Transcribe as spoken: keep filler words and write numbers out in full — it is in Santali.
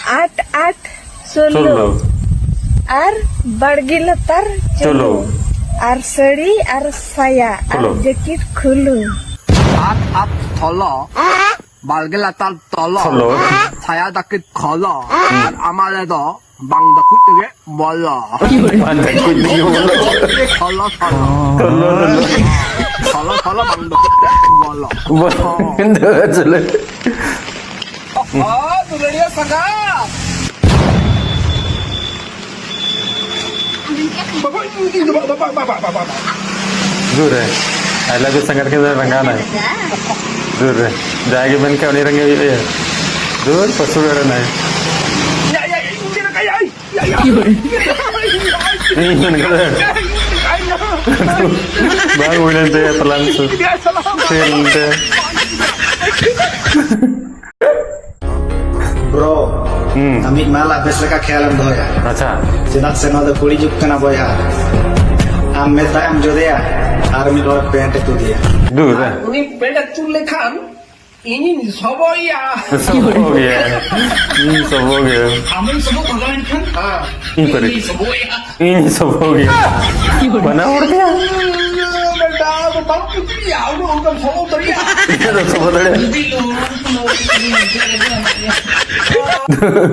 ᱟᱴ ᱟᱴ ᱥᱳᱞᱳ᱾ ᱥᱳᱞᱳ᱾ ᱟᱨ ᱵᱟᱲᱜᱮ ᱞᱟᱛᱟᱨ ᱪᱳᱞᱳ᱾ ᱪᱳᱞᱳ᱾ ᱟᱨ ᱥᱟᱹᱲᱤ ᱟᱨ ᱥᱟᱭᱟ ᱟᱨ ᱠᱷᱳᱞᱳ᱾ ᱡᱮᱠᱮᱴ ᱠᱷᱩᱞᱩ᱾ ᱟᱴ ᱟᱴ ᱥᱳᱞᱳ᱾ ᱵᱟᱲᱜᱮ ᱞᱟᱛᱟᱨ ᱛᱚᱞᱚ᱾ ᱛᱚᱞᱚ᱾ ᱥᱟᱭᱟ ᱡᱟᱹᱠᱤᱴ ᱠᱷᱚᱞᱚ᱾ ᱦᱩᱸ᱾ ᱟᱨ ᱟᱢᱟᱞᱮ ᱫᱚ ᱵᱟᱝ ᱫᱟᱹᱠᱩᱡ ᱛᱮᱜᱮ ᱵᱚᱞᱚ᱾ ᱵᱟᱝ ᱫᱟᱹᱠᱩᱡ ᱛᱮᱜᱮ ᱵᱚᱞᱚ᱾ ᱠᱷᱚᱞᱚ, ᱠᱷᱚᱞᱚ᱾ ᱛᱚᱞᱚ, ᱛᱚᱞᱚ᱾ ᱠᱷᱚᱞᱚ, ᱠᱷᱚᱞᱚ, ᱵᱟᱝ ᱫᱟᱹᱠᱩᱡ ᱛᱮ ᱵᱚᱞᱚ᱾ ᱵᱚᱞᱚ᱾ ᱪᱚᱞᱚ᱾ ᱚ, ᱫᱩᱞᱟᱹᱲᱤᱭᱟᱹ ᱥᱟᱸᱜᱟᱛ᱾ ᱵᱟᱵᱟ, ᱤᱧ ᱫᱚ ᱵᱟ-, ᱵᱟ-, ᱵᱟ-, ᱵᱟ-, ᱵᱟ-, ᱵᱟ-, ᱵᱟ-, ᱵᱟ᱾ ᱫᱩᱨ ᱨᱮ᱾ I love you ᱥᱟᱸᱜᱟᱛ ᱠᱤᱱ ᱨᱟᱸᱜᱟᱣ ᱱᱟᱭ᱾ ᱫᱩᱨ ᱨᱮ᱾ ᱡᱟᱦᱟᱸᱭ ᱜᱮ ᱢᱮᱱ ᱠᱷᱟᱱ ᱩᱱᱤ ᱨᱮᱸᱜᱮᱡ ᱦᱩᱭᱩᱜ ᱟᱭᱟ᱾ ᱫᱩᱨ, ᱯᱟᱹᱥᱩᱲ ᱮᱲᱮ ᱱᱟᱭ᱾ ᱭᱟ, ᱭᱟ, ᱤᱧ ᱪᱮᱫ ᱞᱮᱠᱟ, ᱭᱟ, ᱭᱟ, ᱭᱟ᱾ ᱤᱧ ᱢᱮᱱ ᱠᱟᱫᱟ᱾ ᱵᱟᱝ ᱦᱩᱭ ᱞᱮᱱ ᱛᱟᱭᱟ plan ᱥᱩᱫ᱾ ᱯᱷᱮᱞ ᱮᱱ ᱛᱟᱭᱟ᱾ ᱵᱨᱳ, ᱦᱩᱸ᱾ ᱟᱢᱤᱡ ᱢᱟᱞᱟ ᱵᱮᱥ ᱞᱮᱠᱟ ᱠᱷᱮᱭᱟᱞᱮᱢ ᱫᱚᱦᱚᱭᱟ᱾ ᱟᱪᱪᱷᱟ᱾ ᱪᱮᱫᱟᱜ ᱥᱮ ᱱᱚᱣᱟ ᱫᱚ ᱠᱩᱲᱤ ᱡᱩᱜᱽ ᱠᱟᱱᱟ ᱵᱚᱭᱦᱟ᱾ ᱟᱢ ᱢᱮᱫ ᱫᱟᱜ ᱮᱢ ᱡᱚᱫᱮᱭᱟ ᱟᱨ ᱢᱤᱫ ᱦᱚᱲ ᱯᱮᱱᱴ ᱮ ᱛᱩᱫᱮᱭᱟ᱾ ᱫᱩ ᱨᱮ᱾ ᱩᱱᱤ ᱯᱮᱱᱴ ᱮ ᱛᱩᱫ ᱞᱮᱠᱷᱟᱱ ᱤᱧᱤᱧ ᱥᱚᱵᱚᱭᱟ᱾ ᱥᱚᱵᱚ ᱜᱮᱭᱟ᱾ ᱤᱧ ᱥᱚᱵᱚ ᱜᱮᱭᱟ᱾ ᱟᱢᱮᱢ ᱥᱚᱵᱚ ᱵᱷᱟᱜᱟᱣ ᱮᱱ ᱠᱷᱟᱱ ᱦᱮᱸ᱾ ᱤᱧ ᱯᱟᱹᱨᱤ᱾ ᱤᱧᱤᱧ ᱥᱚᱵᱚᱭᱟ᱾ ᱤᱧ ᱥᱚᱵᱚ ᱜᱮᱭᱟ᱾ ᱵᱟᱱᱟ ᱦᱚᱲ ᱛᱮ᱾ ᱵᱮᱴᱟ, ᱟᱫᱚ ᱵᱟᱢ ᱠᱩᱥᱤᱭᱟ, ᱩᱱᱟᱹᱜ ᱦᱚᱲ ᱫᱚᱢ ᱥᱚᱵᱚ ᱫᱟᱲᱮᱭᱟᱜᱼᱟ᱾ ᱤᱧ ᱫᱚ ᱥᱚᱵᱚ ᱫᱟᱲᱮᱭᱟᱜᱼᱟ᱾ ᱡᱩᱫᱤ ᱱᱚᱣᱟ ᱠᱚ ᱱᱚᱣᱟ ᱠᱚ